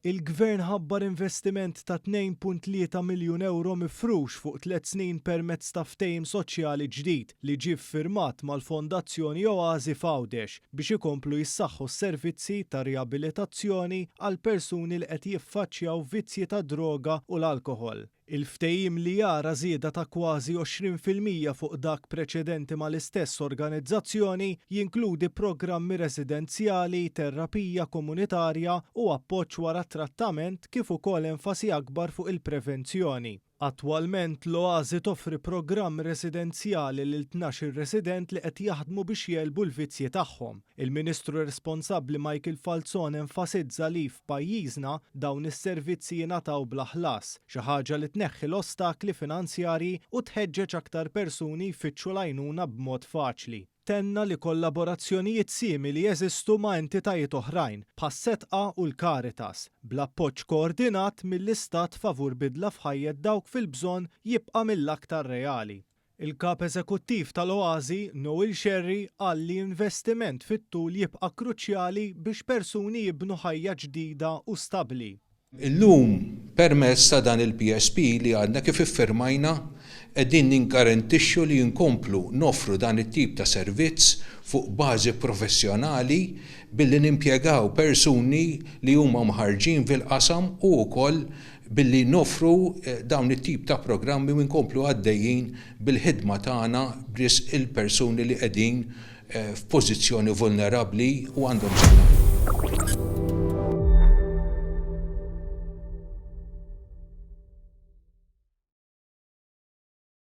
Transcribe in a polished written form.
Il-Gvern ħabbar investiment ta' 2.3 miljun ewro mifrux fuq tlett snin permezz ta' ftehim soċjali ġdid li ġie ffirmat mal-Fondazzjoni Oasi f'Għawdex biex ikomplu jissaħħu s-servizzi ta' riabilitazzjoni għal persuni li qed jiffaċċjaw vizzji tad-droga u l-alkoħol. Il-ftehim li jara żieda ta' kważi 20% fuq dak preċedenti mal-istess organizzazzjoni jinkludi programmi residenzjali, terapija komunitarja u appoġġ wara t-trattament kif ukoll enfasi akbar fuq il-prevenzjoni. Attwalment, l-Oasi toffri programm residenzjali lil 12-il resident li qed jaħdmu biex jegħlbu l-vizzji tagħhom. Il-Ministru responsabbli Michael Falzon enfasizza li, f'pajjiżna, dawn is-servizzi jingħataw bla ħlas, xi ħaġa li tneħħi l-ostakli finanzjarji u tħeġġeġ aktar persuni jfittxu l-għajnuna b'mod faċli. Tenna li kollaborazzjonijiet simili jeżistu ma' entitajiet oħrajn, bħas-Sedqa u l-Caritas, bl-appoġġ koordinat mill-Istat favur bidla f'ħajjet dawk fil-bżonn jibqa' mill-aktar reali. Il-Kap Eżekuttiv tal-Oasi, Noel Scerri, qal li investiment fit-tul jibqa' kruċjali biex persuni jibnu ħajja ġdida u stabbli. Illum, permezz ta' dan il-PSP li għadna kif iffirmajna, qegħdin niggarantixxu li nkomplu noffru dan it-tip ta' servizz fuq bażi professjonali billi nimpjegaw persuni li huma mħarrġin fil-qasam u wkoll billi noffru dawn it-tip ta' programmi u nkomplu għaddejjin bil-ħidma tagħna b'risq il-persuni li qegħdin f'pożizzjoni vulnerabbli u għandhom bżonn.